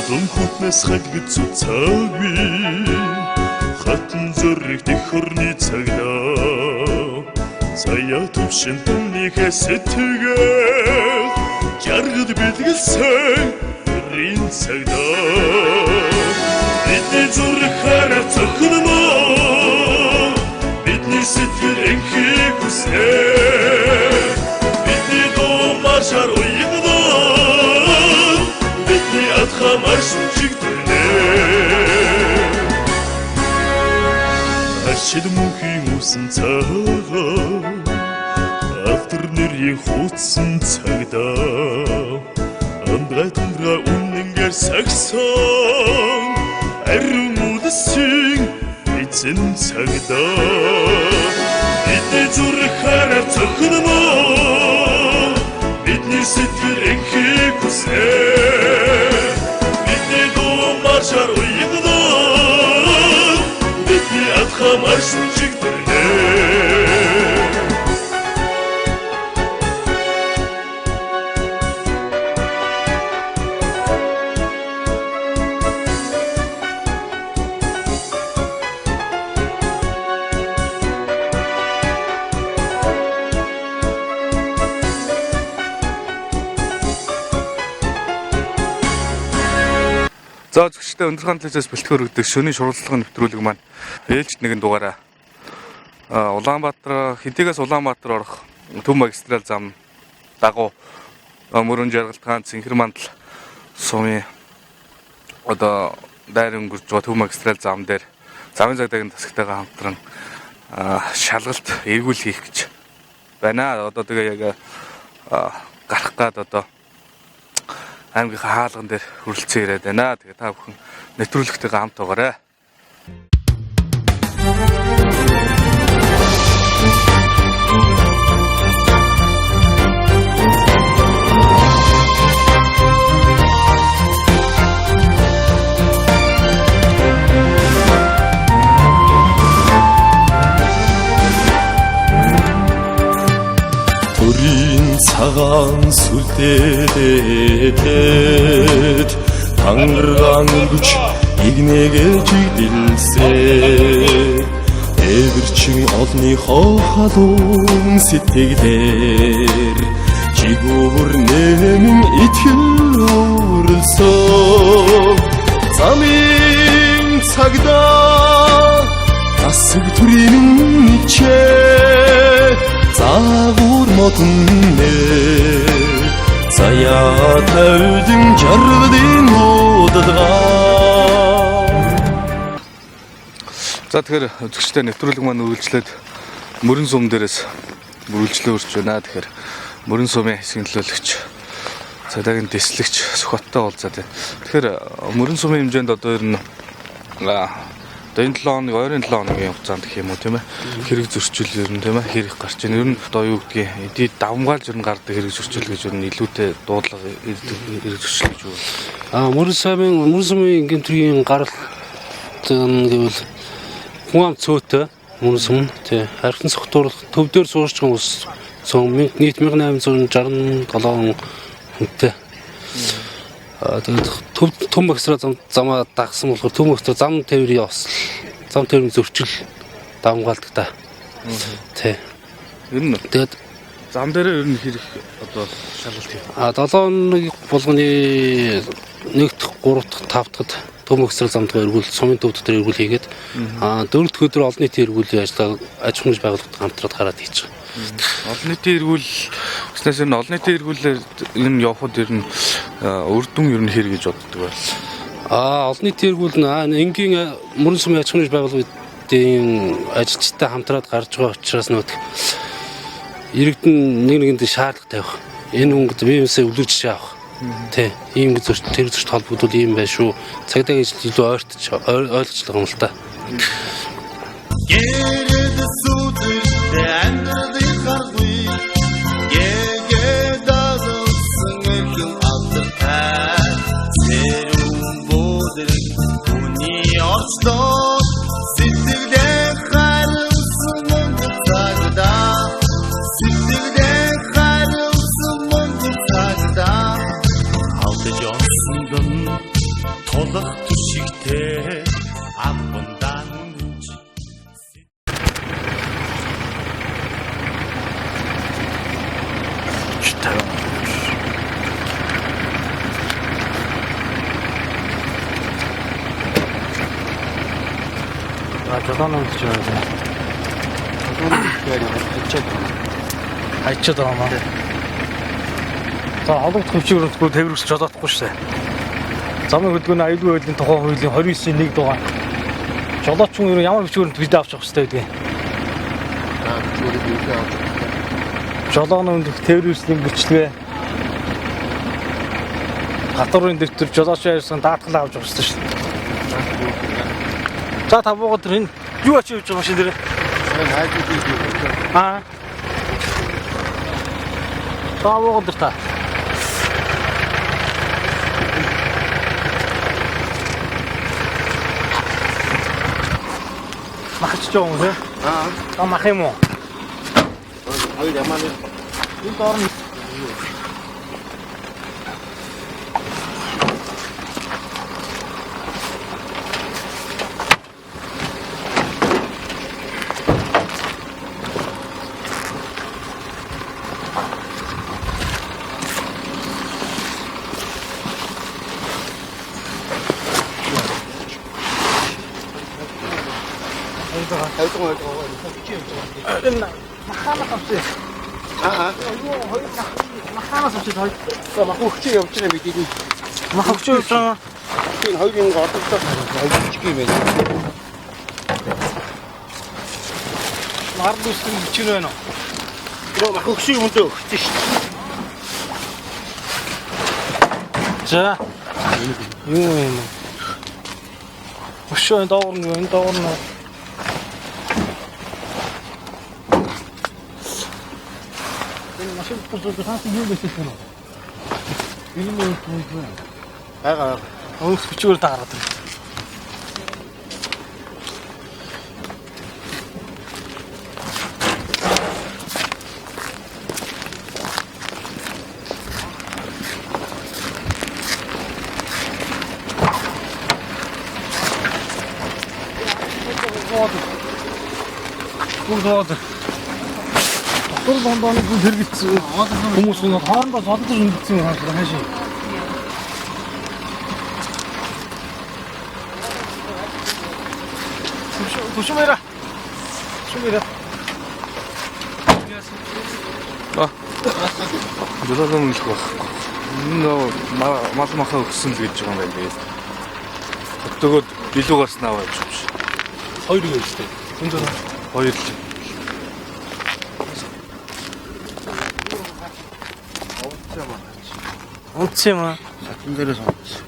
Хулан хүтнээс хальгид цуцаагүй хатан зүрх тэхөрний цагдаа заяа төвшин түннийхээ сэтгэл жаргад бэлгэлсэн өрийн цагдаа бидний зүрх хараа цохино бидний сэтгэл энхийг хүснэ бидний дуу маршаар уягна бидний атха марш чигтэрнэ Ашид мөнхийн үсэн цагаан Автор нэрийн хутсан цагдаа Андгай тундраа үнэнгээр сагсан Ариун үлсийн эзэн цагдаа Бидний зүрх хараа цохино Бидний сэтгэл энхийг хүснэ Бидний дуу маршаар уягна Бидний атха марш чигтэрнэ. За үзэгчдээ өндөр хаан төлөөс бэлтгэр өгдөг шөнийн шурлалгын нэвтрүүлэг маань ээлжид нэгэн дугаараа Улаанбаатар хинтигээс Улаанбаатар орох төв магистрал зам дагуу Мөрөн Жаргалтгаан Цэнхэр мандал сумын одоо дайр өнгөрч байгаа төв магистрал зам дээр замын цагдаагийн тасагтайгаа хамтран шалгалт эргүүл хийх гэж байна. Одоо тэгээ яг гарах гад одоо аймгийнхаа хаалган дээр хүрэлцэн ирээд байна. Тэгээ та бүхэн нэвтрүүлэгтэйгээ хамт байгаарай. Төрийн цагаан сүлдээд тангаргаан өргөж игнэгээ чигдэлсэ Эвэрчин олныхоо халуун сэтгэлээр чигүүр нэмэн итгэл өөрлөсөн замын цагдаа засаг төрийн нэгчээ загвар модон нэ заяа тавьдын жаргалын удалгаа. За тэгэхээр үзэгчдээ нэвтрүүлэг маань үргэлжлээд Мөрөн сум дээрээс үргэлжлээ өрч байна. Тэгэхээр Мөрөн сумын хэсгийн төлөөлөгч цагдаагийн дэслэгч Сүхбаттай уулзаад байна. Тэгэхээр Мөрөн сумын хэмжээнд одоо ер нь одоо энэ 7 хоног, ойрын 7 хоногийн хугацаанд гэх юм уу тийм ээ. Хэрэг зөрчил ер нь тийм ээ хэрэг гарч байна. Ер нь одоо юу гэдгийг эдий давмгаалж ер нь гардаг хэрэг зөрчил гэж ер нь илүүтэй дуудлага ирдэг хэрэг зөрчил гэж юу. Мөрөн сумын гэмтрийн гаралт гэвэл хүн ам цөөтэй мөрөн сум тий харьцан согтуур төв дээр суурч байгаа хүмүүс цөөн нийт 1867 хүнтэй. Тэгээд төв магистрал замаа дагсан болохоор төв магистрал зам тээврийн осол, зам тээврийн зөрчил давмгаалдаг та. Тий. Ер нь тэгээд зам дээр ер нь хэрэг одоо шалгалт хийх. 7 хоног болгоны 1 дахь, 3 дахь, 5 дахьд төв магистрал замд эргүүл сумын төв дотор эргүүл хийгээд 4 дахь өдөр олон нийтийн эргүүлийн ажлаа аж ахуйн байгууллагад хамтраад гараад хийж байгаа. Олон нийтийн эргүүл гэснээс ер нь олон нийтийн эргүүлээр энэ явхад ер нь үр дүн ер нь хэр гэж боддог байл. Олон нийтийн эргүүл нь энгийн мөрөн сумын аж ахуйн байгууллагын ажилчтай хамтраад гарч байгаа учраас нөт иргэдэн нэг нэгэнд шаардлага тавих. Энэ хүн бие биесээ өвлөж жишээ авах. Тэ ийм зөрчил тэр зөрчил холбогдвол ийм байх шүү. Цагдаагийн ажил илүү ойртож ойлгочлоо юм л та. Гэрэл сүдэлтэй амьдралыг харгүй гээгээ дагуулсан эрхэм алдартай цэрүүн буудрын хүний орчлоо сэтгэлээ хариуцсан Монгол цагдаа сэтгэлээ хариуцсан Монгол цагдаа хавдаж онсон Тулах түшигтэй албандан үнэнч. А жолоон өмдөж байгаа. Хайчаад байгаа маа. За холбогдох хөвчийг өрөмтгөө тээврээс жолоодохгүй шүү дээ. Замын хөдөлгөөний аюулгүй байдлын тухай хуулийн 29-ийн 1 дугаар. Жолооч хүн ер нь ямар бичиг баримт бид авч явах хэрэгтэй байдгийг. Жолооны өмнөх тээврийн бичлэгээ татварын дэвтэр жолоочийн ажиллагааны даатгалаа авч явах хэрэгтэй шүү дээ. За та буугаад тэр энэ юу ачиж явж байгаа машин дээр? Аа. Та буугаад тэр та. Махч жоо юм те? Аа. Та мах юм уу? Хоёр ямаа нэг. Энэ доор нь Энэ маханаас авчих. Аа. Хоёр маханаас авчих хоёр. За мах өгч явж байгаа бид энэ. Мах өгч явж байгаа. Энэ хоёр юм орлогдоо хоёр бичих юм байна. Ард үсгэн бичиг байна уу? Нөө мах өгч юм дөө өгч шүү. За. Юу юм? Өшөө энэ доогор нь энэ доогор нь. Энэ машин тусаад хаас юу байсан юм бэ? Энэ юм уу? Байгаа. Өнгөс бичгээр та гаргаад ирсэн. Бүгд боод. Дотор дондооны бүх хэрэгцээ хүмүүс нь хоорондоо зодож өнгөрцөн юм байна хаашаа. Тушмэра. Тушмэра. А. Жолоон үнэлэх байхгүй. Нөө мал махаа өгсөн л гэж байгаа юм байна тэгээд. Хотгоод илүү гарсан аваа явж биш. Хоёр юм шүү дээ. Үн зөө. Хоёр л. Унтсан юм аа. Сатан дээрээс унтсан.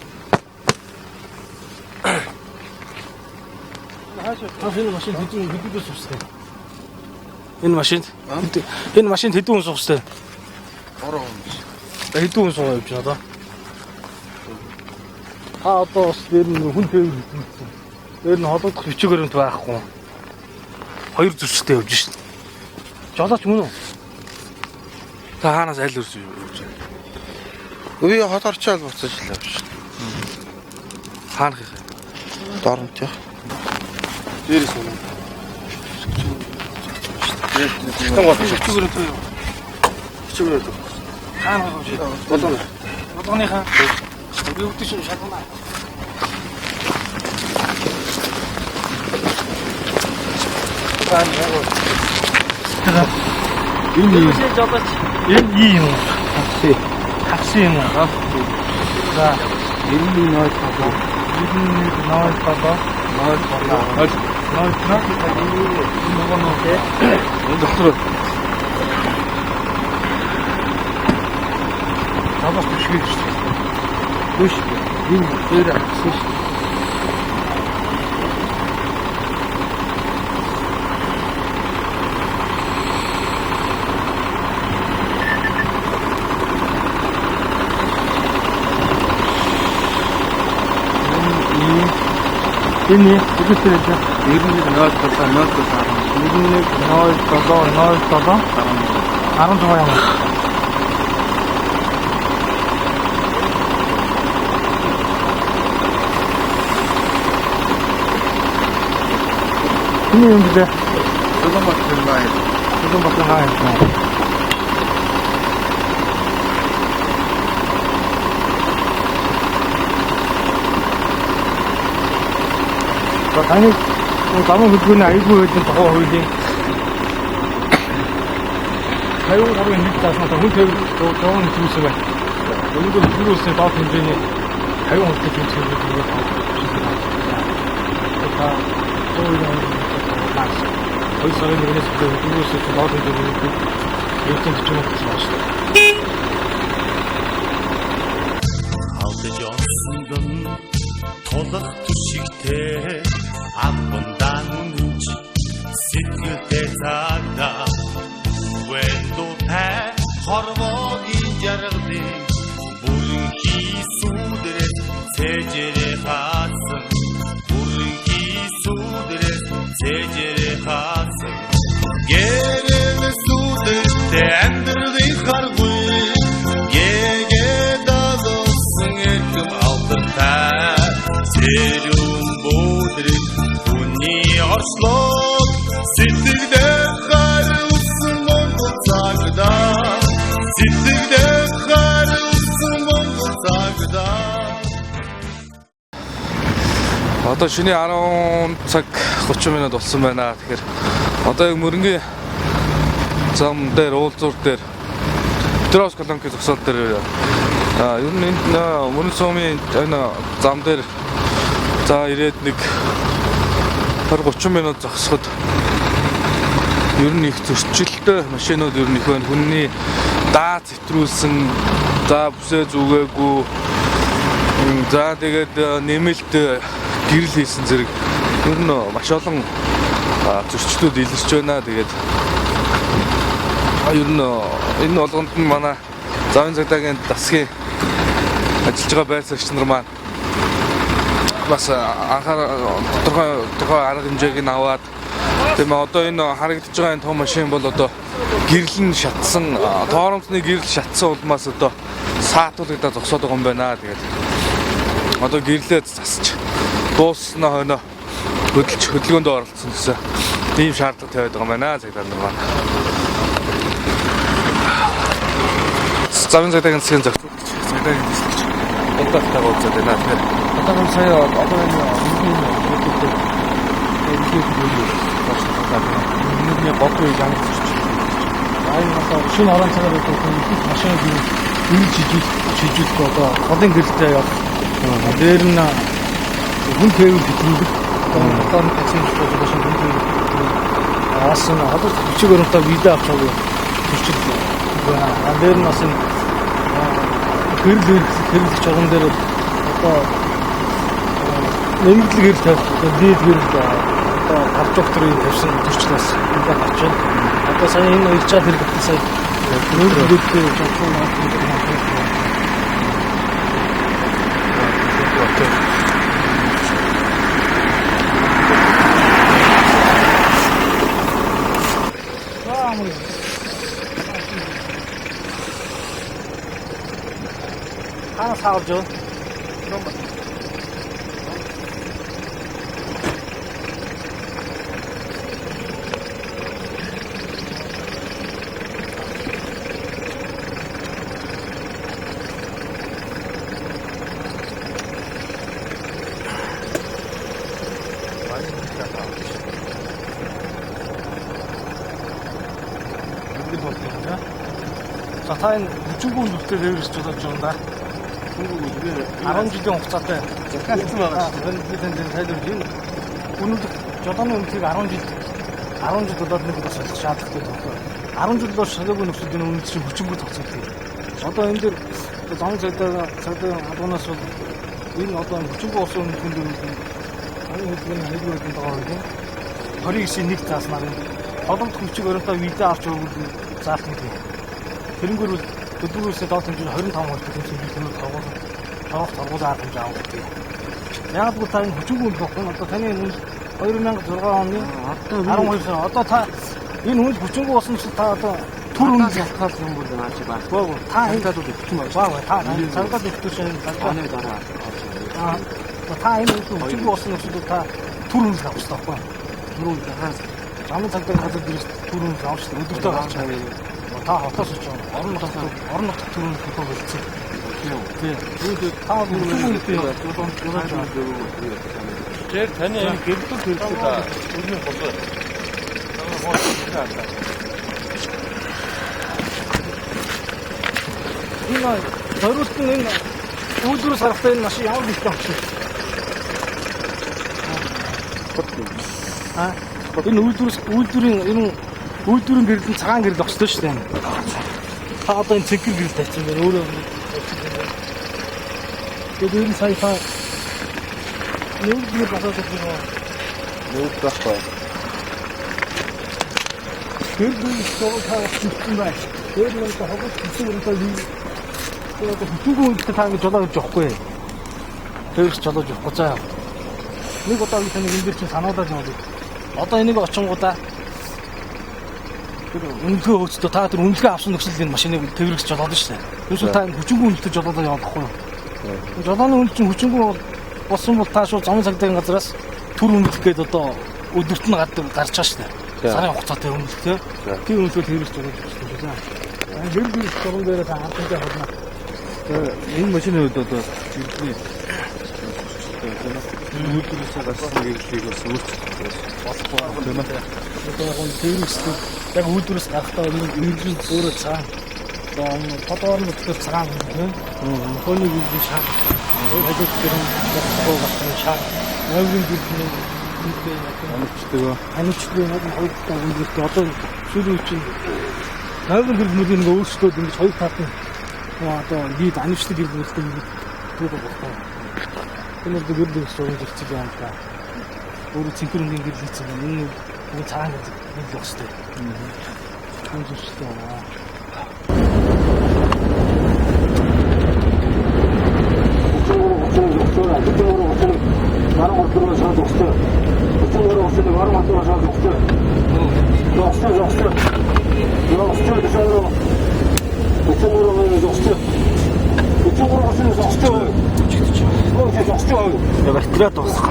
Хаашаа та энэ машин хэдэн хэдэн суусан. Энэ машинд энэ машинд хэдэн хүн суух хэвтэй? 3 хүн. Хэдэн хүн суугаа явж байна одоо? Та одоо бас дээр нь хүн тээвэр хийсэн. Дээр нь холбогдох бичиг баримт байхгүй. Хоёр зөрчилтэй явж шин. Жолооч мөн үү? Та хаанаас аль өрс явж байна? Үгүй хот орчоол буцаж л явж шин. Хаанах юм? Доромт яах. Дээрээс унаа. Тэгтэн гол Бичиг баримт юу? бичиг баримт. Хаана явж байна? Болоо. Болгоныхаа. Би өвдөж шин шалгана. Энэ Энэ жолооч. Энэ ий юм уу? Такси юм уу? За 91 07 91 07 0 0 0 0 нөгөө Энэ дотор жолооч түшгээд шүү дээ. биш. Энэ дээр авсан шүү. Энэ хэдэн вэ? 91 07 07 91 07 07 16 юм. Хүний юм билээ. Улаанбаатарын хаан. Улаанбаатарын хаан юм. За таны замын хөдөлгөөний аюулгүй байдлын тухай хуулийн 53-ын 1 зааснаар хүн тээвэр зуун нэвтрүүлсэн байна. Өнөөдөр хөдөлгөөн улсын доод хэмжээний 50 хувьтай тэмцээнүүд ингээд та 192 2 сарын 1-ээс хөдөлгөөн улсын доод хэмжээний 940 болсон байна шүү дээ. Алдаж онсондон тулах түшигтэй авандан нүч сэтгэлтэй цагдаа вэндутай хорвогийн жаргалын бүрэнхий сүдрээс цэжэрэ хаасан бүрэнхий сүдрээс цэжэрэ хаасан гэрэл сүдэртэй амьдралын харгүй гэгээ далсан эрхэм алдартай зэрүүн бүдрэг хүний орслог сэтгэлдээ хариуцсан Монгол цагдаа сэтгэлдээ хариуцсан Монгол цагдаа. Одоо шөнийн 10 цаг 30 минут болсон байна. Тэгэхээр одоо яг мөрөнгийн зам дээр уулзуур дээр Петровск Колонки зогсоол дээр ер нь энд Мөрөн сумын энэ зам дээр за ирээд нэг 20-30 минут зогсоход ер нь их зөрчилтэй машинууд ер нь их байна. Хүний даа зэтрүүлсэн, за бүсээ зүгээгүй, за тэгээд нэмэлт гэрэл хийсэн зэрэг ер нь маш олон зөрчлүүд илэрч байна. Тэгээд ер нь энэ болгонд нь манай замын цагдаагийн дасгийн ажиллаж байгаа байцаагч нар маань бас анхаар тодорхой арга хэмжээг нь аваад тийм ээ одоо энэ харагдаж байгаа энэ том машин бол одоо гэрэл нь шатсан, торомцны гэрэл шатсан улмаас одоо саатуулагдаад зогсоод байгаа юм байна. Тэгээд одоо гэрлээ засч дууссанаа хойно хөдөлж хөдөлгөөнд оролцсон гэсэн ийм шаардлага тавиад байгаа юм байна цагдаа нар маань. Замын цагдаагийн засгийн зохицуулагч, цагдаагийн төслөгч удаалтайгаа уулзаад байна. Тэгэхээр Одоо энэ сая одоо энэ мөрөнгийн миний гол үе ямар зөрчил. За энэ одоо шинэ орон цагаар одоо их машиныг гэрэл шижүүлэх одоо холын гэрэлтэй явах. Дээр нь хүн тээвэр хэтрүүлэх. Одоо одоо такси машин хүн тээвэр хэтрүүлэх. Бас энэ холын бичиг баримтаа виза авч байгаа зөрчил байна. Дээр нь бас энэ гэрэл хэрэглэх чогон дээр одоо нэмэгдэл гэрэл тавих, дээд гэрэл одоо харж өгтрийн тавьсан зөрчил бас энэ гарч байна. Одоо сая энэ ирж байгаа хэрэглээ сая нэмэгдэл жолтон 하나 사오죠. За та энэ хүчингүй нүхтэй дээвэрч болж байгаа юм да. 10 жилийн хугацаатай захиалсан байгаа шүү дээ. Би танд тайлбар энэ үнэлэх жолооны үнэлгийг 10 жил болоод нэг удаа солих шаардлагатай тохиол. 10 жил бол солиогүй нөхцөлд энэ үнэлэх чинь хүчингүй тооцогддог. Одоо энэ дээр замын цагдаа албанаас бол энэ одоо хүчингүй болсон үнэлэх дээр замын хөдөлгөөний аюулгүй байдлын дагуу хуулийн 29-ийн 1 зааснаар энэ холомдох хүчиг баримтаа виза авч өгөх заалт гэдэг. Тэрнгээр бол хөдөлгөөн доод хэмжээний 25% тэмцээн тэмдэг торгуул арга хэмжээ авах гэдэг. Яг л та энэ хүчингүй үнэлэх байхгүй. Одоо таны энэ 2006 оны 12 сар одоо та энэ үнэлэх хүчингүй болсон чинь та одоо түр үнэлэх шалтгаалсан юм бол наач баг. Баа та энэ цагдаад хүчин байна. Баа та цагдаад өгдөг энэ цагдаа дараа та энэ хүчингүй болсон нөхцөлд та түр үнэлэх авах хэрэгтэй байхгүй. Түрүүн захаас замын цагдаагийн газар дээрээс түрүүн авч шүү дээ. Өдөртөө гарч байгаа. Та хотоос очиж байгаа. Орон нутгад түрүүн хөтөө болцсон. Тий. Та түрүүн жолооч байгаа. Тэр таны энэ гэрдэл хэрэгтэй та. Өрний болоо. Энэ зориулт нь энэ үйлдвэрээс гарахдаа энэ машин ямар бэлтээ авчих вэ? Энэ үйлдвэрийн энэ үйлдвэрийн гэрэл нь цагаан гэрэл огстой шүү дээ. Та одоо энэ цэнхэр гэрэл тавьсан байна. Өөрөө тавьсан байна. Тэгээд энэ сая та нүүрдгээр басаад ирж байгаа. Нүүр байхгүй. Гэрэл үйл та авчихсан байна. Тэр нэг хогос хэсэг өрнөд тэгээд хүчгүй үнэтэй та ингэ жолоо гэж явахгүй. Тэрс жолоож явахгүй заа. Нэг удаа би таныг энэ дэр чинь сануулаад явуулъя. Одоо энийг очингуудаа тэр үнэлгээ хөөцдөө та тэр үнэлгээ авсан нөхцөл энэ машиныг тэрвэрс жолоодно шүү дээ. Ерөөсөө та энэ хүчингүй үнэлтэй жолоодоо явахгүй юу? Жолооны үнэл чинь хүчингүй болсон бол та шууд замын цагдаагийн газраас төр үнэлэх гээд одоо өдөрт нь гарч байгаа шүү дээ. Сарын хугацаатай үнэлэх те. Тийм үнэлгээ тэрвэрс жолоож явах шүү дээ. Энэ гэр жолоон дээр та хардтай холно. Энэ машины хувьд одоо жирдний үйлдвэрээс гарсан гэрлийг бас өөрчлөх болохгүй тийм ээ. Одоо яг нь тэрвэрслэг яг үйлдвэрээс гарахдаа энэ өөрөө цагаан одоо тодоор нь болохоор цагаан тийм. Хөөний гэрлийн шар. Хажууд дээр нь гарсан шар. Ноёрын гэрлийн анивчдаг. Анивчдаг нэг хоёр талаа үйлдвэртэй одоо сүүлийн үе чинь ноёрын гэрэл мөлийн нэг өөрчлөлтүүд ингэж хоёр талд нь одоо лид анивчдаг гэрэл мөлтэй ингэж түүх болохгүй. Энэ бол гэрэл сургууль ирсэн юм да. Өөрөө цэнхэр өнгийн гэрэл хийсэн юм. Энэ нэг цагаан гэрэл байх хэрэгтэй. Тийм зүйлтэй байна. Батарей дуусах.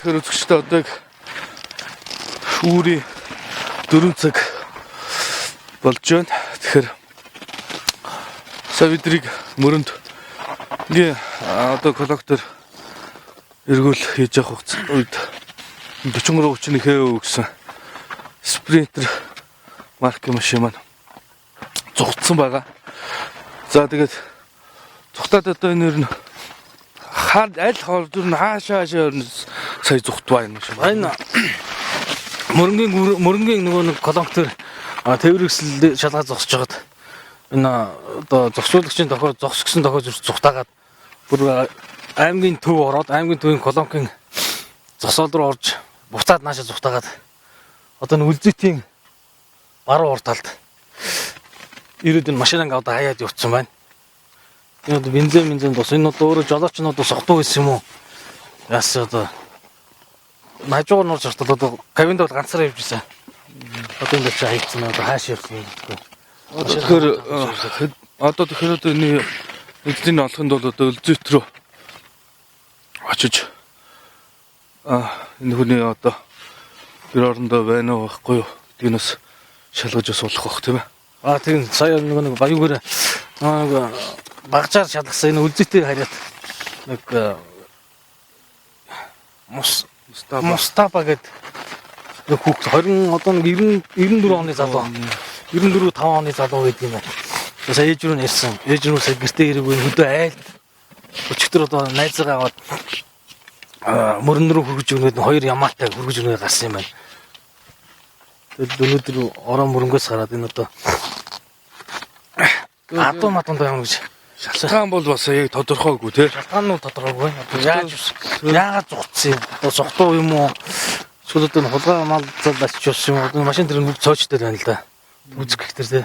Тэгэхээр үзэгчдээ одоо яг үүрийн 4 цаг болж байна. Тэгэхээр сая бидрийг мөрөнд ингээ одоо коллектор эргүүл хийж явах үед 43 31 хэв гэсэн спринтер марк машин маань зугтсан байгаа. За тэгээд зугтаад одоо энэ нэр нь аль хоол зүр нь хаашаа сая зугтваа юм шиг. Энэ мөрөнгийн нөгөө нэг колонктор тээврэгсэл шалгаа зогсож байгаад энэ одоо зогсуулагчийн тохиол зогс гэсэн тохиол зүр зугтаагаад бүр аймгийн төв ороод аймгийн төвийн колонкийн зогсоол руу орж буцаад наашаа зугтаагаад одоо нэг үлзэтийн баруун урд талд ирээд энэ машин анги одоо хаяад явцсан байна. Энэ одоо бензин дус энэ одоо өөрөө жолоочнууд бас согтуу байсан юм уу? Яас одоо хажуугаар нурж хартал одоо кабинд бол ганцаараа явж исэн. Одоо энэ чи хайцсан одоо хааш явсан юм бэ? Тэгэхээр одоо тэгэхээр одоо энэ эзний олохын тулд одоо Өлзийт рүү очиж энэ хүний одоо гэр орондоо байна уу байхгүй юу гэдгийг нь бас шалгаж бас болох бох тийм ээ. Аа тийм сая нэг баяугаар нэг багжаар шалгасан энэ Өлзийтэй харьяат нэг Мустафа гэдэг нэг хүүхэд 20 одоо нэг 94 оны залуу. 94 5 оны залуу байдаг юм байна. Сая ээж рүү нэрсэн. Ээж рүү сая гэртээ ирээгүй хөдөө айлд өчигдөр одоо найзгаа аваад мөрөн рүү хөргөж өгнөд хоёр ямаатай хөргөж өгнө гарсан юм байна. Тэгэд өнөөдөр орон мөрөнгөөс гараад энэ одоо адуу мадуунд явна гэж. Шалтгаан бол бас яг тодорхойгүй тий. Шалтгаан нь тодорхойгүй. Одоо яаж яагаад зугтсан юм? Одоо зугтуу юм уу? Эсвэл одоо хулгай мал зал ачиж явсан юм уу? Одоо машин тэр бүгд цоочтой байна л да. Үзэх гэх тэр тий.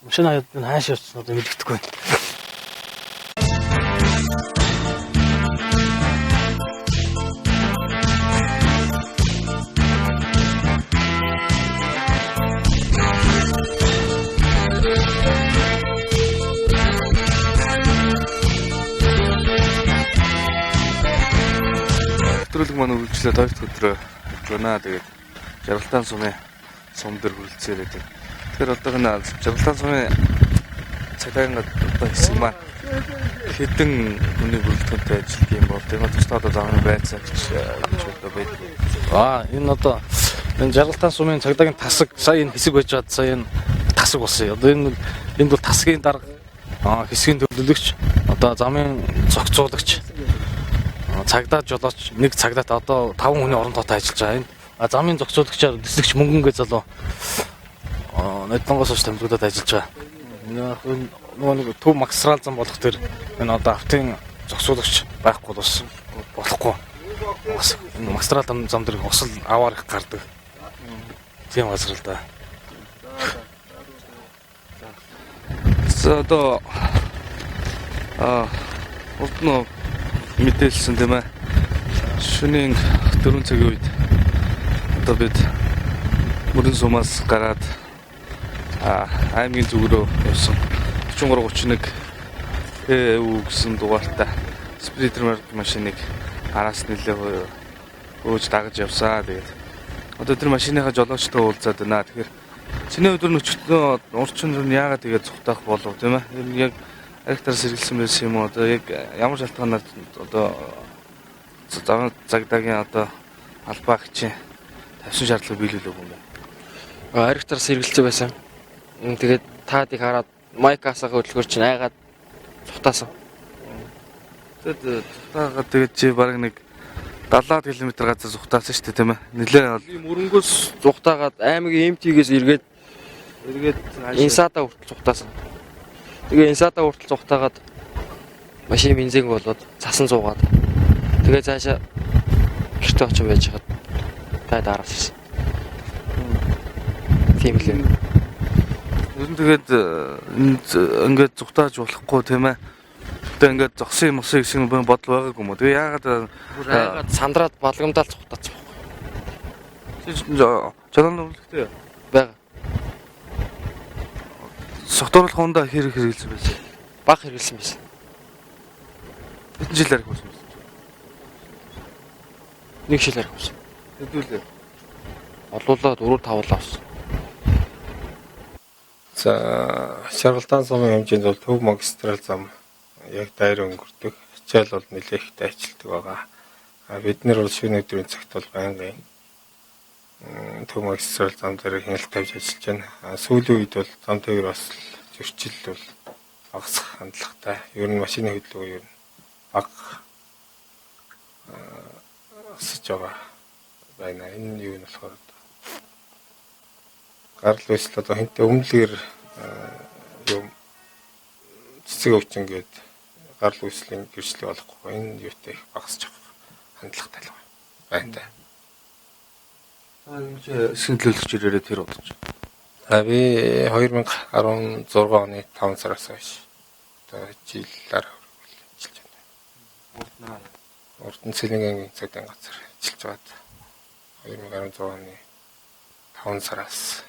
Машин хаяад нь хааш явсан одоо мэддэхгүй байна. Нэвтрүүлэг маань үргэлжлээд хоёр дахь өдрөө явж байна. Тэгээд Жаргалтаан сумын сум дээр хүрэлцээр байдаг. Тэгэхээр одоо энэ Жаргалтаан сумын цагдаагийн одоо хэсэг маань хэдэн хүний бүрэлдэхүүнтэй ажилладаг юм бол тийм тусдаа одоо замын байцаа гэж одоо байдаг. Энэ одоо энэ Жаргалтаан сумын цагдаагийн тасаг сая энэ хэсэг байж байгаад сая энэ тасаг болсон. Одоо энэ энд бол тасгийн дарга, хэсгийн төлөөлөгч, одоо замын зохицуулагч, цагдаа жолооч нэг цагдаат одоо 5 хүний орон тоотой ажиллаж байгаа юм. Замын зохицуулагчаар дэслэгч мөнгөнгээ залуу Нодонгоос хойш томилогдоод ажиллаж байгаа. Нөгөө нэг төв магистрал зам болох тэр энэ одоо автын зохицуулагч байхгүй бас болохгүй. Бас энэ магистрал зам дээр осол аваар их гардаг. Тийм газар л да. За одоо урд нь мэдээлсэн тийм ээ. Шөнийн 4 цагийн үед одоо бид мөрөн сумаас гараад аймгийн зүг рүү явсан. 4331 ЭУ гэсэн дугаартай спринтер машиныг араас нэлээ өөж дагаж явсаа. Тэгээд одоо тэр машиныхаа жолоочтой уулзаад байна. Тэгэхээр чиний өдөр нөчтөө урчин нь яагаад тэгээд цухтаах болов тийм ээ? Ер нь яг архитар сэргэлсэн байсан юм уу? Одоо яг ямар шалтгаанаар одоо цагдаагийн одоо албаа агчийн тавьсан шаардлага биелүүлээгүй юм бэ? Архитар сэргэлцсэн байсан. Тэгээд таадыг хараад майкасаа хөдөлгөр чинь айгаад цухтаасан. Тэгээд цухтаагаад тэгээд чи бараг нэг 70 км газар цухтаасан шүү дээ тийм ээ? Нилээ бол мөрөнгөөс цухтаагаад аймгийн МТ-гээс эргээд Инсада хүртэл цухтаасан. Тэгээ Инсада хүртэл цухтаагаад машин бензин болоод цасан зуугаад тэгээ цаашаа гэртээ очиж байж хаад та дараас ирсэн. Тийм л юм. Ер нь тэгээд ингээд зүхтааж болохгүй тийм ээ. Тэгээ ингээд зогсон юм усан гэсэн бодол байгаагүй юм уу? Тэгээ яагаад айгаад сандраад балгамдаал зүхтаацсан байхгүй. Жолоон өвлөгтэй байгаа. Согтууруулах хундаа хэр хэрэгэлсэн байсан? Баг хэрэгэлсэн байсан. Хэдэн жил арх болсон байсан? Нэг жил арх болсон. Хэдүүлээ. Олуулаад 4 5 авсан. За, Жаргалтаан сумын хэмжээнд бол төв магистрал зам яг дайр өнгөрдөг. Ачаал бол нэлээд ихтэй ажилтдаг байгаа. Бид нар бол шөнө өдрийн цагт бол байнгын төв магистрал зам дээр хяналт тавьж ажиллаж байна. Сүүлийн үед бол зам тээвэр бас зөрчил бол багасах хандлагатай. Ер нь машины хөдөлгөөн ер нь бага асаж байгаа байна. Энэ юу нь болохоор гарал үүсэл одоо хинтээ өмнөлгөр юм цэцэг өвчин гээд гарал үүслийн гэрчлэг болохгүй. Энэ юутай их багасч байгаа хандлагатай л байна та. Хэсгийн төлөөлөгч ирээрээ тэр удаж. Би 2016 оны 5 сараас хойш одоо жил дараа ажиллаж байна. Урд нь Цэлийн ангийн цагдаагийн газар ажиллаж байгаад 2016 оны 5 сараас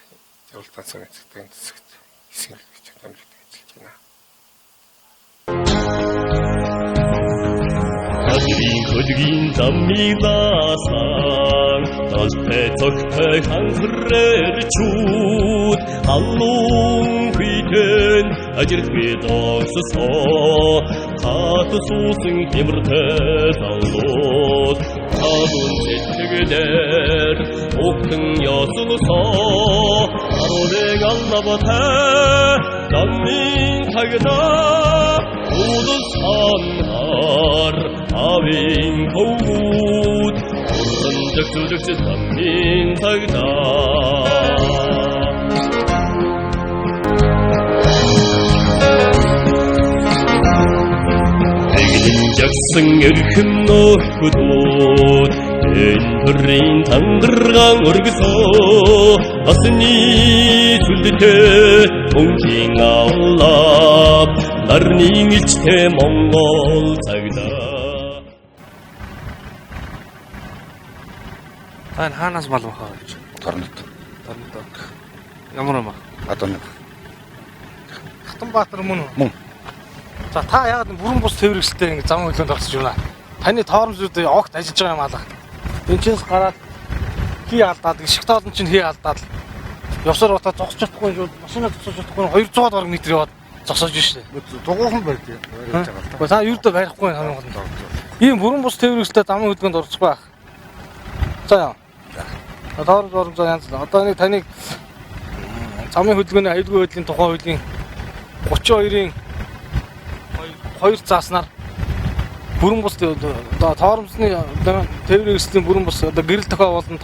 Жаргалтаан сумын цагдаагийн хэсэгт хэсгийн төлөөлөгч томилогдож ажиллаж байна. Хадгийн хөлгийн замыг лаасан талтай цогтой ханхрэрчүүд халуун хүйтэн ажирхви зогссон хат суусан хямртай залууд халуун сэтгэл Чиглэр Огтон ёсолсоо Аруулыг аллабтай Замын цагдаа Улс хангаар Авийн хөвгүүд Уран зөгцөлөгч замын цагдаа. Жагсан эрхэм нөхөдүүд энэ төрийн тангаргаан өргөсөө насны сүлдтэй мөнхийн авлаа нарны илчтэй Монгол цагдаа. Та энэ хаанаас мал махаа гэж? Торнот. Торнот. Ямар юм бэ? Адууны. Хатанбаатар мөн үү? Мөн. За та яагаад бүрэн бус тээвэрлэлтэй ингэ замын хөдөлгөөнд орсон юм бэ? Таны тоормзууд огт ажиллаж байгаа юм аалаа. Энэчээс гараад хий алдаад гişг тоолн чинь хий алдаад ёсоор утаа зогсож чадахгүй юм шүү. Машина зогсож чадахгүй 200 гаруй метр яваад зогсоож шээ. Дугуухан барьж байгаа л та. Гэхдээ та юудаа барихгүй хамгийн гол нь. Ийм бүрэн бус тээвэрлэлтэй замын хөдөлгөөнд орчихгүй байх. За яа. Тоормз оромзоо янз л. Одоо нэг таныг замын хөдөлгөөний аюулгүй байдлын тухай хуулийн 32-ын 2 зааснаар бүрэн бус одоо тоормсны тээврийн эрсдлийн бүрэн бус одоо гэрэл тохио болон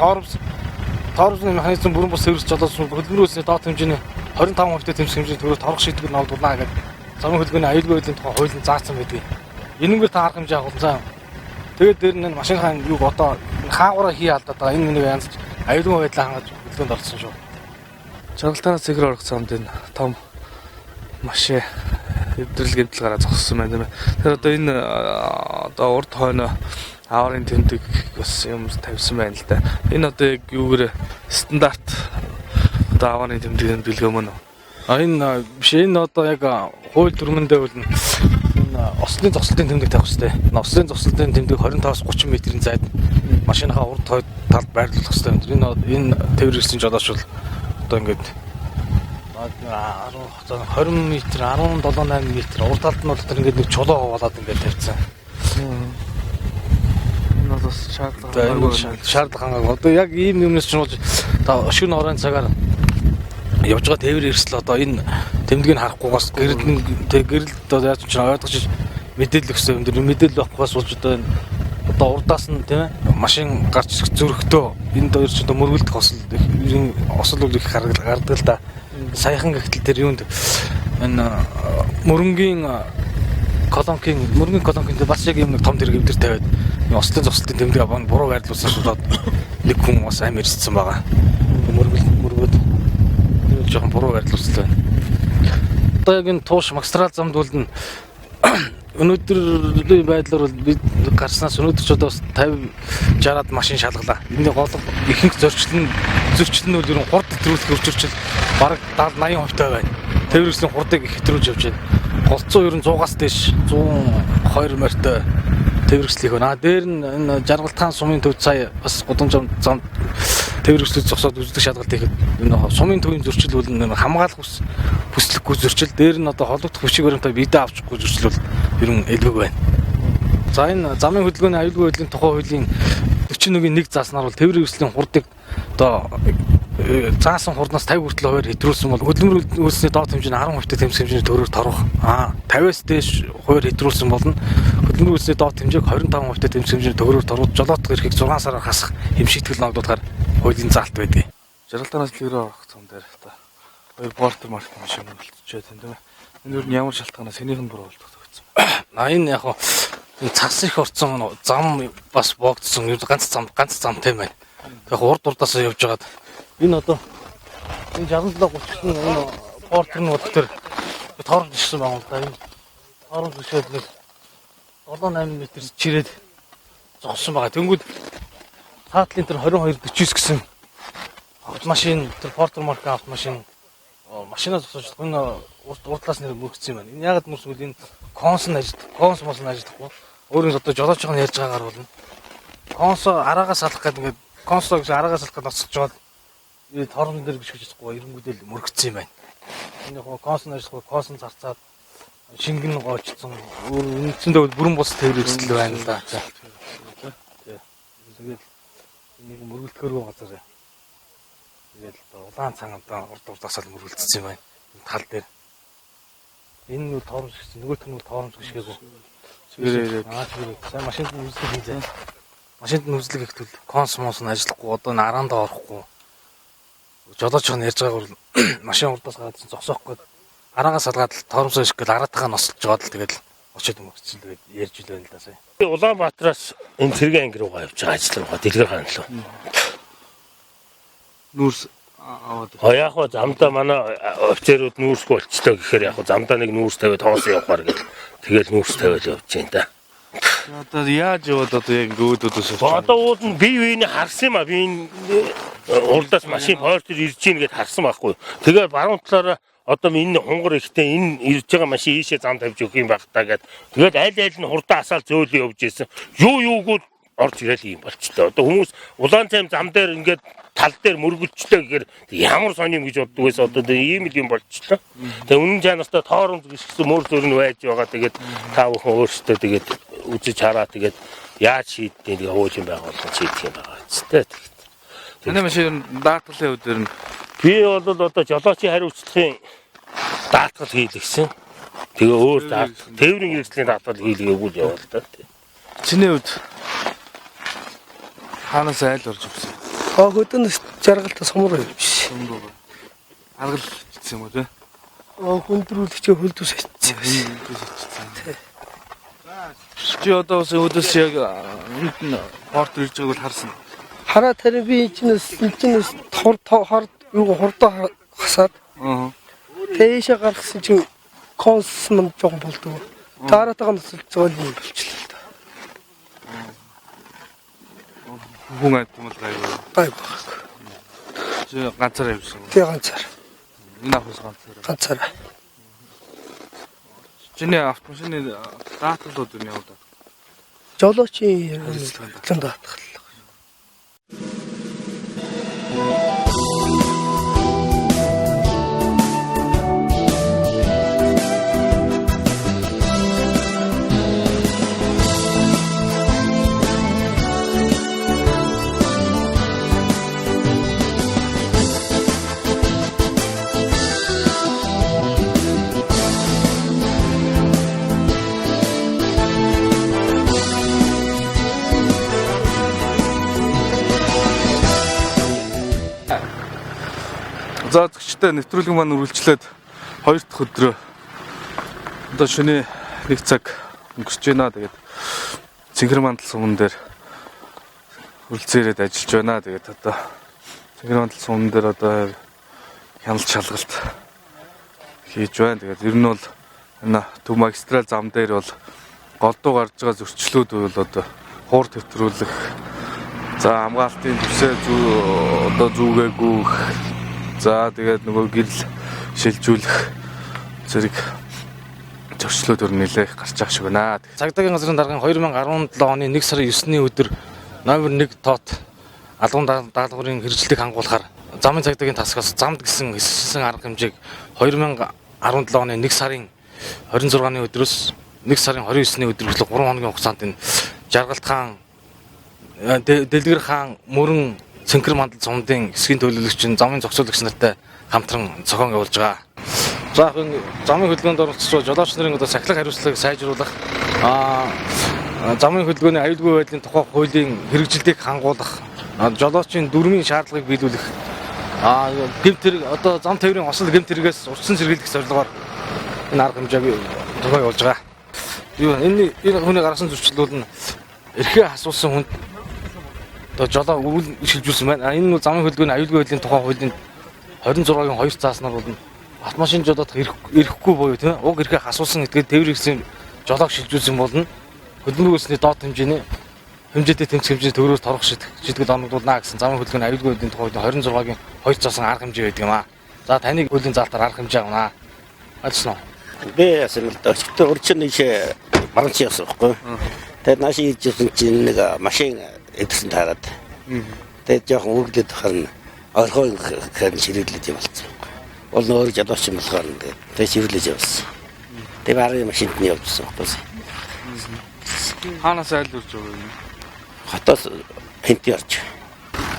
тоормсны механизм бүрэн бус тээвэрлэж жолоодсон хөдөлмөрийн үйлсний доод хэмжээний 25% тэмцэх хэмжээний төгрөг торох шийтгэл ногдуулна гэдэг замын хөдөлгөөний аюулгүй байдлын тухай хуулийн заасан байдаг. Энэнгээр та арга хэмжээ агуулсан заа. Тэгээд дээр нь машиныхаа юуг одоо хаагураа хий алдаад байгаа. Энэ нэг янз аюулгүй байдлаа хангаж хөдөлгөөнд орсон шүү. Жаргалтанаас цэгэр орох замд энэ том машин эвдрэл гэмтэл гараа зогссон байна тийм ээ. Тэгэхээр одоо энэ одоо урд хойно аварын тэмдэг бас юм тавьсан байна л да. Энэ одоо яг юугээр стандарт одоо аварын тэмдэг бэлгэм мөн үү? А энэ биш, энэ одоо яг хууль дүрмэндээ бол энэ ослын зогсолтын тэмдэг тавих хэрэгтэй. Энэ ослын зогсолтын тэмдэг 25-аас 30 метрийн зайд машиныхаа урд хойд талд байрлуулах хэрэгтэй юм. Энэ тээвэрлэсэн жолооч бол одоо ингээд 20 метр, 17.8 метр урд талд нь бол тэр ингээд нэг чулуу хаваалаад ингээд тавьсан. Энэ бол бас шаардлага шаардлага хангаагүй. Одоо яг ийм юмнаас ч болж одоо шөнө оройн цагаар явж байгаа тээврийн эрсдэл одоо энэ тэмдгийг харахгүйгаас гэрэл гэрэл одоо яаж ч ойлгож мэдээлэл өгсөн юм дэр мэдээлэл авахгүйгаас болж одоо энэ одоо урдаас нь тийм ээ машин гарч ирэх зөрөгтөө энэ хоёр ч одоо мөргөлдөх осол осол их гаргадаг л да. Саяхан гэхтэл тэр юунд энэ мөрөнгийн колонкийн бас яг юм нэг том тэрэг эвдэр тавиад ослын зогсолтын тэмдэг буруу байрлуулсан шууд нэг хүн бас амь эрсдсэн байгаа. Мөргөл тэр жоохон буруу байрлуулсан байна. Одоо яг энэ тууш магистрал замд бол өнөөдрийн байдлаар бол бид гарснаас өнөөдөр ч одоо бас 50 60-аад машин шалгалаа. Энэний гол ихэнх зөрчил нь бол ер нь хурд хэтрүүлэх өрчөрчл бараг 70 80% таа байна. Тээвэрлэлийн хурдыг их хэтрүүлж явж байна. Голцоо ер нь 100-аас дээш 120 морьтой тээвэрлэх байна. Дээр нь энэ Жаргалтхан сумын төв сая бас гудамж зам тээвэрлэл зогсоод үздэг шалгалт хийхэд энэ сумын төвийн зөрчил бол хамгаалах бүслэхгүй зөрчил, дээр нь одоо холбогдох хүчийг баримтаа бидээ авчихгүй зөрчил бол ер нь элбэг байна. За энэ замын хөдөлгөөний аюулгүй байдлын тухай хуулийн 41-ийн 1 зааснаар бол тээврийн эрсдлийн хурдыг одоо заасан хурднаас 50 хүртэл хувиар хэтрүүлсэн бол хөдөлмөр үйлсний доод хэмжээ нь 10% тэмцэх хэмжээний төгрөгөөр торох. 50-аас дээш хувиар хэтрүүлсэн болно хөдөлмөр үйлсний доод хэмжээг 25% тэмцэх хэмжээний төгрөгөөр торох, жолоодох эрхийг 6 сараар хасах юм шийтгэл ногдуулахаар хуулийн заалт байдаг. Жаргалтанаас лэгрээ орох зам дээр одоо хоёр портер марк машин болчихжээ тийм ээ. Энэ юу ямар шалтгаанаас сэнийх нь буруу болдог гэсэн. Энэ яг энэ цас их орцсон зам бас боогдсон ганц замтай байна. Яг урд урдаасаа явж байгаад энэ одоо энэ 67 30 энэ портер нь бол тэр торомж ирсэн байгаа юм да. Энэ торомж иршээд нэг 7 8 метр чирээд зогссон байгаа. Тэнгүүд Таатлын тэр 22 49 гэсэн автомашин тэр портер маркын автомашин машинаа зогсоож энэ урд талаас нэр мөргцсэн юм байна. Энэ яагаад мөрсөн вэ? Энэ конс нь ажиллах, конс мос нь ажиллахгүй. Өөрийн одоо жолоочхон ярьж байгаагаар болно. Консо араагаас алах гэдэг ингээд консо гэж араагаас алах гэдэг ноцолж байгаа. Энэ торон дээр гიშгэж чадахгүй эренгүүдэл мөргцсэн юм байна. Энэ яг конс нь ажиллахгүй, конс нь зарцаад шингэн гоочсон. Өөр үндсэндээ бол бүрэн бус тээвэр эрсдэл байна л да. Тэгээд Нэг мөргөлдөхөргүй газар. Тэгэл одоо улаан цан одоо урд урдаас л мөргөлдсөн юм байна. Энэ тал дээр. Энэ нь торомс гэсэн, нөгөөх нь торомс гიშгээгүй. Чигээрээ. Аа чигээрээ. Сайн машинд нь үзлэг хийлээ. Машинд нь үзлэг их төл конс монс нь ажиллахгүй, одоо н араандаа орохгүй. Жолооч нь ярьж байгаагаар машин урдаас гараад зогсоохгүй. Араагаас салгаад л торомсоо ишэх гэл араатайгаа носолж жоод л тэгэл очиод мөгцөл тэгээд ярьж л байна л да сая. Улаанбаатараас энэ Цэргийн анги руугаа явж байгаа ажил руугаа Дэлгэр хаан руу. Нүүрс аваад. А яг хоо замдаа манай офицерууд нүүрсгүй болчлоо гэхээр яг хоо замдаа нэг нүүрс тавиад хоосон явахаар гэл тэгэл нүүрс тавиад явж байна да. Одоо яаж яваад одоо яг ингээ өөдөөдөөс Одоо ууд нь бие биений харсан юм а би энэ урдаас машин портер ирж гин гэд харсан байхгүй. Тэгээ баруун талаараа одоо энэ хунгар ихтэй энэ ирж байгаа машин ийшээ зам тавьж өгөх юм байх та гэд. Тэгээд аль аль нь хурдан асаал зөөлөн явж исэн. Юу юугүй орж ирэл юм болчлоо. Одоо хүмүүс улаан цайм зам дээр ингээд тал дээр мөргөлчлөө гэхээр ямар сони юм гэж боддог байсан. Одоо ийм л юм болчлоо. Тэгээ үнэн чанартай тоорон гიშгсэн мөр зөр нь байж байгаа. Тэгээд та бүхэн өөрсдөө тэгээд үзэж хараа тэгээд яаж шийддэг тэгээ хуулийн байгууллага шийдэх юм байгаа ч тэ. Таны машин даатгалын хувьд ер нь би бол одоо жолоочийн хариуцлагын даатгал хийлгэсэн. Тэгээ өөр даатгал, тээврийн хэрэгслийн даатгал хийлгээгүй л яваа л да. Чиний хувьд хаанаас айл орж ирсэн? Аа хөдөнөөс жаргалтай сум руу явж. Сум руу. Аргал ичсэн юм уу те? Аа хүндрүүлэгчээ хөлдөөс ичсэн. Хөлдөөс ичсэн. Чи одоо бас өөдөөс яг энд нь порт ирж байгааг бол харсан. Хараа тарин би энэчнээс хор юу хурдаа хасаад. Аа. Тэшээ гаргасан чинь конс манд жоохон болдог. Дараатайгаа носолж байгаа юм болчихлоо л да. Хүн амьтан бол гайгүй. Гайгүй. Чи ганцаараа явсан. Тий ганцаар. Энэ авах ганцаараа. Ганцаараа. Чиний автомашины даатгалууд юу яваад байна? Жолоочийн хариуцлагын даатгал. За зөгчтэй нэвтрүүлэг маань үргэлжлээд хоёр дахь өдрөө одоо шөнийн 1 цаг өнгөрч байна. Тэгээд Цэнхэр мандал суман дээр үргэлжлэн ирээд ажиллаж байна. Тэгээд одоо Цэнхэр мандал суман дээр одоо хяналт шалгалт хийж байна. Тэгээд ер нь бол энэ төв магистрал зам дээр бол голдуу гарч байгаа зөрчлүүд бол одоо хуур төвтрүүлэх, за хамгаалтын төсөө одоо зүгээгүй, за тэгээд нөгөө гэрэл шилжүүлэх зэрэг зөрчлүүд өр нэлээх гарч байгаа шиг байна. Цагдаагийн газрын даргын 2017 оны 1 сарын 9-ний өдөр номер 1 тот алган даалгаврын хэрэгжлийг хангуулахаар замын цагдаагийн тасгаас замд гэсэн хэсэгсэн арга хэмжээг 2017 оны 1 сарын 26-ны өдрөөс 1 сарын 29-ны өдөр хүртэл 3 хоногийн хугацаанд энэ Жаргалт хаан, Дэлгэр хаан, Мөрөн Цэнхэр мандал сумдын хэсгийн төлөөлөгч нь замын зохицуулагч нартай хамтран зохион явуулж байгаа. За энэ замын хөдөлгөөнд оролцож жолооч нарын одоо сахилах хариуцлагыг сайжруулах, замын хөдөлгөөний аюулгүй байдлын тухай хуулийн хэрэгжилтийг хангуулах, жолоочийн дүрмийн шаардлагыг биелүүлэх, гэмт хэрэг одоо зам тээврийн осол гэмт хэрэгээс урьдчилан сэргийлэх зорилгоор энэ арга хэмжээг зохион явуулж байгаа. Юу энэ хүний гаргасан зөрчил бол эрхээ асуусан хүнд одоо жолоо үйл шилжүүлсэн байна. Энэ нь замын хөдөлгөөний аюулгүй байдлын тухай хуулийн 26-гийн 2 зааснаар бол автомашин жолоодох эрэхгүй буюу тийм уг эрхээ асуусан гэдгээр тээврийн хэрэгслийн жолоог шилжүүлсэн болно. Хөдөлмөр үйлсний доод хэмжээний хэмжээтэй тэмцэх хэмжээний төгрөгөөр торох шийтгэл оногдуулна гэсэн замын хөдөлгөөний аюулгүй байдлын тухай хуулийн 26-гийн 2 заасан арга хэмжээ байдаг юм аа. За таныг хуулийн заалтаар арга хэмжээ авна. Ойлгосноо? Би яасан л да. Өчигдөр урьдчилан ийшээ баруун явсан байхгүй. Тэгээд нааш ирж ирсэн чинь нэг машин эдгсэн таарад. Тэгээд жоохон үргэлжлээд харна. Орхой гэхээр ширээдлээд юм болсон. Бол нөөр жолооч юм болохоор тэгээд ширлэж явсан. Тэгээд барын машинд нь явжсан байхгүй. Хаанаас айл үрж байгаа юм? Хотоос хэнти орж.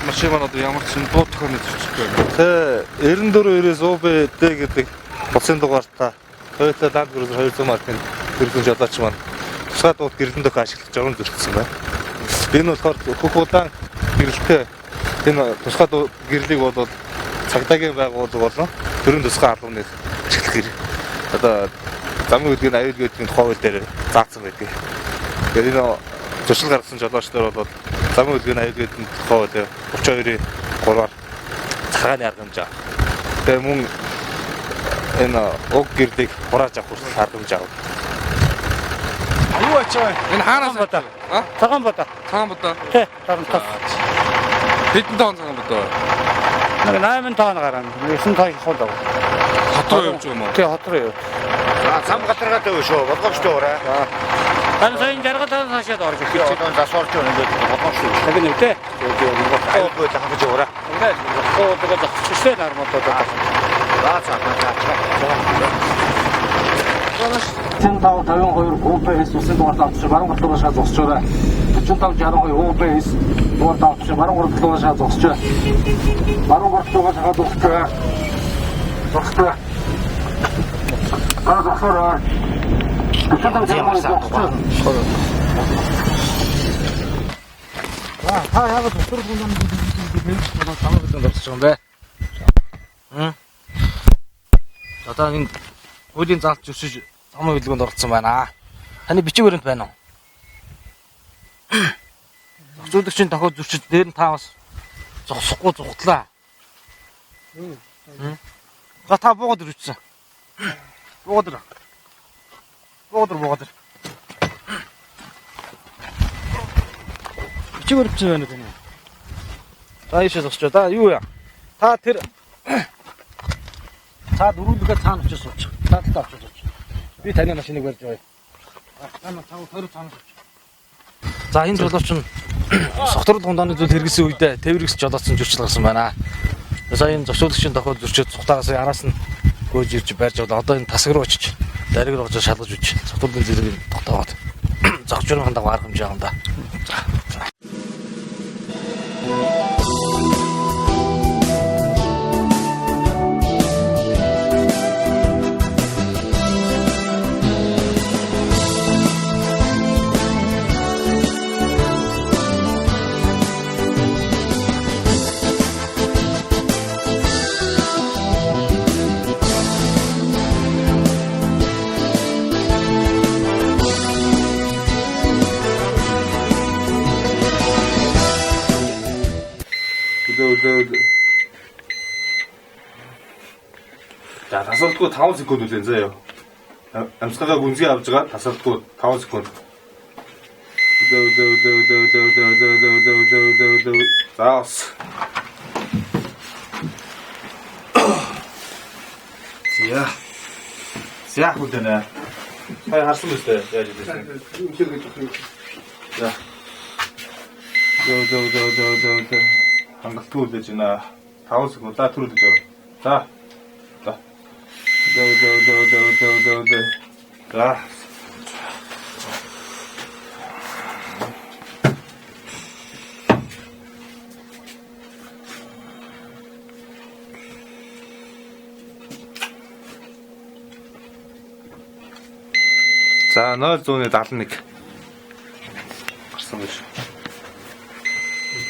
машин маань одоо ямар ч юм дуу тохионы зөрчилтэй байна. Тэ 94 90 UBD гэдэг улсын дугаартай Toyota Land Cruiser 200 маркын төрлийн жолооч маань тусгай дуут гэрлэн дохио ашиглаж журам зөрчсөн байна. Энэ болохоор хөх удаан гэрэлтэй энэ тусгай дуут гэрлийг бол цагдаагийн байгууллага болон төрийн тусгай албаны ашиглах хэрэг. Одоо замын хөдөлгөөний аюулгүй байдлын тухай хууль дээр заасан байдаг. Тэгэхээр энэ зөрчил гаргасан жолоочдоор бол замын хөдөлгөөний аюулгүй байдлын тухай хууль 32-ийн 3-аар цагааны арга хэмжээ. Тэгээ мөн энэ уг гэрлийг хурааж авах хүртэл арга хэмжээ авах. Юу ачаа? Энэ хаанаас бодоо? Цагаан бодоо. Цагаан бодоо. Тий, дарамтаас. Хэдэн тонн цагаан бодоо? Нэг 8 тонн гарна. 9 тонн хол. Хот руу явж байгаа юм уу? Тий, хот руу яв. За зам гадаргаа тавь шүү. Болгоомжтой ураа. Тань саяын жаргал цаашаад орж ирэх. Одоо зас орж өгнө гэдэг болгоомжтой. Яг нэг тий. Аюулгүй хангаж ураа. Ингээд зогсчихсан армуудад. За за за. 45 52 UBS усын дугаард авчих баруун гол руу шаа зогсож байгаа. 45 62 UBS дугаард авчих баруун гол руу шаа зогсож байгаа. Баруун гол руу шаа зогсож байгаа. Зогсож байгаа. Аа зогсоорой. 45 62 зогсож байгаа. Аа та яагаад өдөр болгон юм замыг хөдөлгөөнд орсож байгаа юм бэ? Хм. Одоо энэ хуулийн заалт зөрчиж замын хөдөлгөөнд оролцсон байна. Таны бичиг баримт байна уу? Зохицуулагчийн тохиол зөрчиж дээр нь та бас зогсохгүй зугтлаа. За та буугаад ирчихсэн. Буугаад ир. Буугаад ир, буугаад ир. Бичиг баримт байна уу таны? За ийшээ зогсож. За юу яа? Та тэр цаад өрүүлэхэд цаана очиж суучих. Цаадалтаа очиж суучих. Би таны машиныг барьж явъя. Цаана цаана тойрог цаана суучих. За энэ жолооч нь согтруулах ундааны зүйл хэрэгсэн үедээ тээврэгс жолоодсон зөрчил гарсан байна. Сая энэ зочуулагчийн тохиол зөрчөөд цухтаагаас араас нь гүйж ирж барьж аваад одоо энэ тасаг руу очиж дариг руу очиж шалгаж үж согтруулын зэрэг тогтоогоод зогч журмын дагуу арга хэмжээ авах юм да. За. Үлээ. За тасралтгүй 5 секунд үлээн заяа. Амьсгалаа гүнзгий авч байгаа тасралтгүй 5 секунд. Үлээ үлээ үлээ үлээ үлээ үлээ үлээ үлээ үлээ үлээ үлээ. За бас. За. За хүлэнэ. Сая харсан мэт яаж илээсэн. За. Зөө зөө зөө зөө зөө зөө. Хангалтгүй үлээж байна. 5 секунд та түр үлээж байгаа. За. За. Зөө зөө зөө зөө зөө зөө зөө. За. За 0.71 гарсан гэж.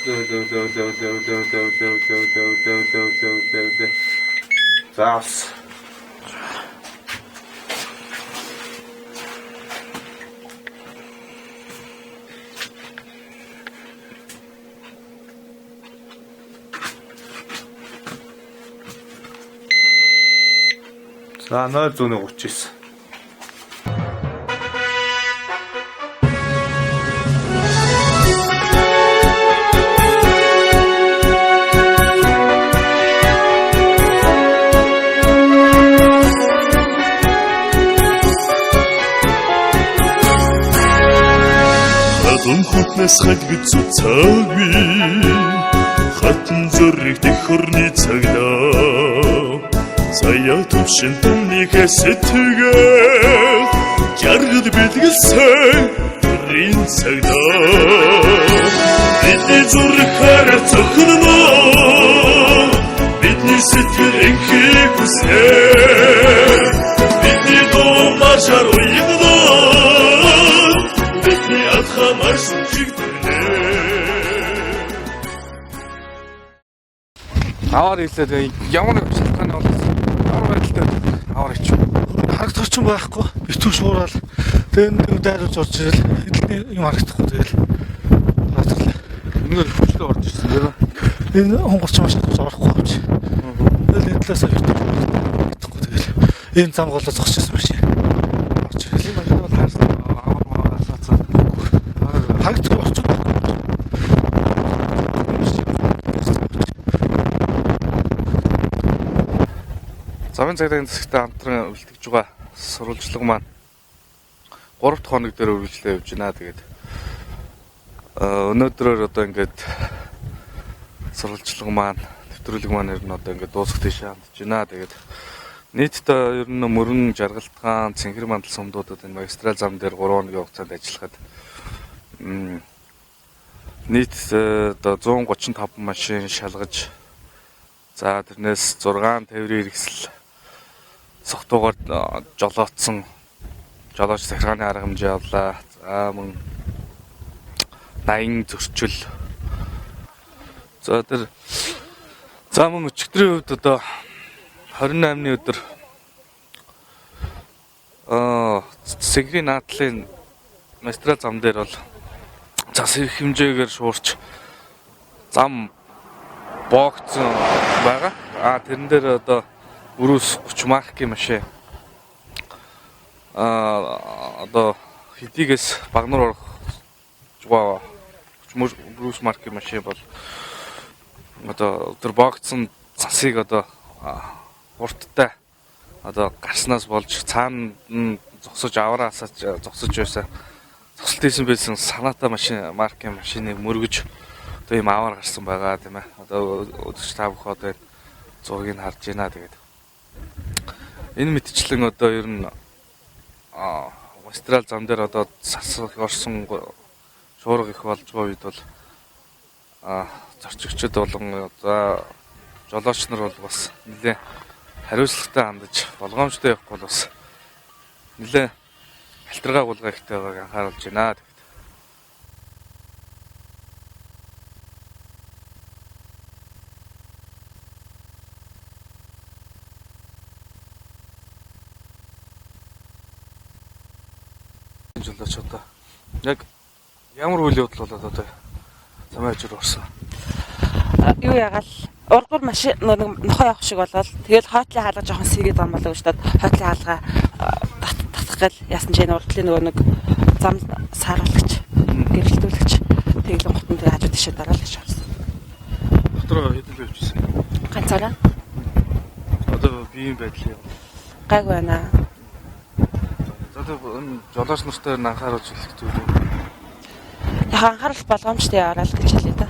Зөө зөө зөө зөө зөө зөө зөө зөө зөө зөө зөө зөө зөө зөө зөө. За бас. За 0.39. Халуун хүтнээс хальгид цуцаагүй хатан зүрх тэхөрний цагдаа сая төвшин түннийхээ сэтгэл жаргал бэлгэлсэн Мөрийн цагдаа бидний зүрх хараа цохино, бидний сэтгэл энхийг хүснэ, бидний дуу маршаар уягна, бидний адхамаар шүжигдэнэ. Аваар илээд ямар нэг шалтгааны болоос ямар байдалтай аваар ичв. Харагдах орчин байхгүй. Битүү шуурал. Тэгээ нэг дайруулж орж ирэл эдэлний юм харагдахгүй тэгэл. Хатарлаа. Энэгээр хүчлээ орж ирсэн тийм ээ. Энэ хонголч машин орохгүй авч. Тэгэл энэ талаас битүү харагдахгүй тэгэл. Энэ зам голоо зогсчихсан машин. Орж ирэл. Энэ машин бол харсан аваар маваар сацаа. Харагдахгүй орчин байхгүй. Замын цагдаагийн засагтай хамтран үлдгэж байгаа сурвалжлага маань 3 дахь хоног дээр үргэлжлээ явж байна. Тэгээд өнөөдрөөр одоо ингээд сурвалжлага маань, нэвтрүүлэг маань ер нь одоо ингээд дуусах тийшээ хандж байна. Тэгээд нийтдээ ер нь Мөрөн, Жаргалтгаан, Цэнхэр мандал сумдуудад энэ магистрал зам дээр 3 хоногийн хугацаанд ажиллахад нийт одоо 135 машин шалгаж, за тэрнээс 6 тээврийн хэрэгсэл согтуугаар жолоодсон жолооч захиргааны арга хэмжээ авлаа. За мөн 80 зөрчил. За тэр за мөн өчигдрийн хувьд одоо 28-ны өдөр Сэнгэрийн наадлын магистрал зам дээр бол цас их хэмжээгээр шуурч зам боогдсон байгаа. А тэрэн дээр одоо Өрөөс 30 маркийн машин одоо хэдийгээс Багнуур орох жугаа 30 маркийн машин бол одоо тэр боогдсон цасыг одоо хурдтай одоо гарснаас болж цаана нь зогсож авраа асаач зогсож байсан. Зогсолт хийсэн байсан Саната машин маркийн машиныг мөргөж одоо ийм аваар гарсан байгаа тийм ээ. Одоо үзэгч та бүхэн одоо энэ зургийг харж байна. Тэгээд энэ мэтчлэн одоо ер нь магистрал зам дээр одоо цас орсон шуурга их болж байгаа үед бол зорчигчид болон за жолооч нар бол бас нэлээ хариуцлагатай хандаж болгоомжтой явахгүй бол бас нэлээ халтаргаа гулгаа ихтэй байгааг анхааруулж байна. Жолооч одоо яг ямар үйл явдал болоод одоо замын хажуур орсон? Юу ягаал ургуур машин нэг нохоо явах шиг болоод тэгэл хойтлын хаалга жоохон сэргээд байгаа юм болоо гэж бодоод хойтлын хаалга татах гал яасан ч энэ урдлын нөгөө нэг зам сааруулагч гэрэлтүүлэгч тэглэн гутан тэр хажуу тишээ дараал гэж орсон. Дотор хэдэн явчихсан? Ганцаараа. Одоо биеийн байдал юм. Гайгүй байна. За тэр жолооч нартай анхааруулж хэлэх зүйл үү? Яг анхаарал болгоомжтой яваарай л гэж хэлье да.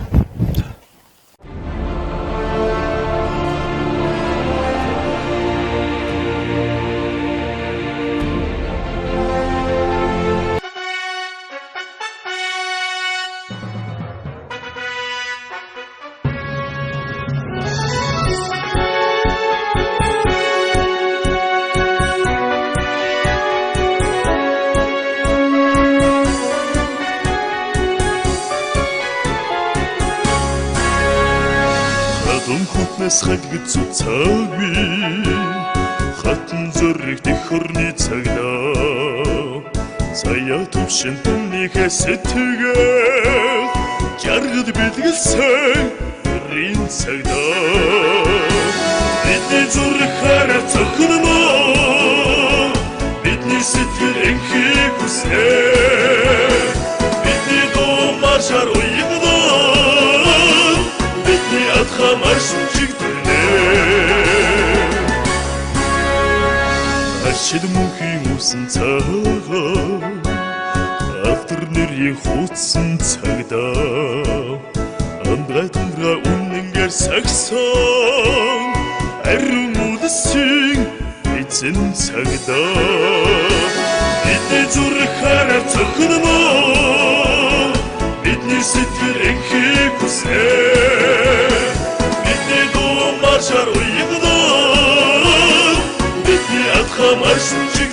Хатнаас цуцаагүй хатан зүрх тэхэрний цагдаа сая төвшин тэнийхээ сэтгэл жаргад бэлгэлсэн рин цагдаа бидний зүрх хараа цохино, бидний сэтгэл энхийг хүснэ, бидний дуу маршаар уягна, бидний адхамаар шүжигдэнэ. Ашид мөнхийн үсэн цагаан автор нэрийн хутсан цагдаа андгай тундраа үнэнгээр сагсан ариун үлсийн эзэн цагдаа. Бидний зүрх хараар цохино, бидний сэтгэл энхийг хүснэ. Бидний дуу маршаар уягна, бидний адхаа маршин чиг.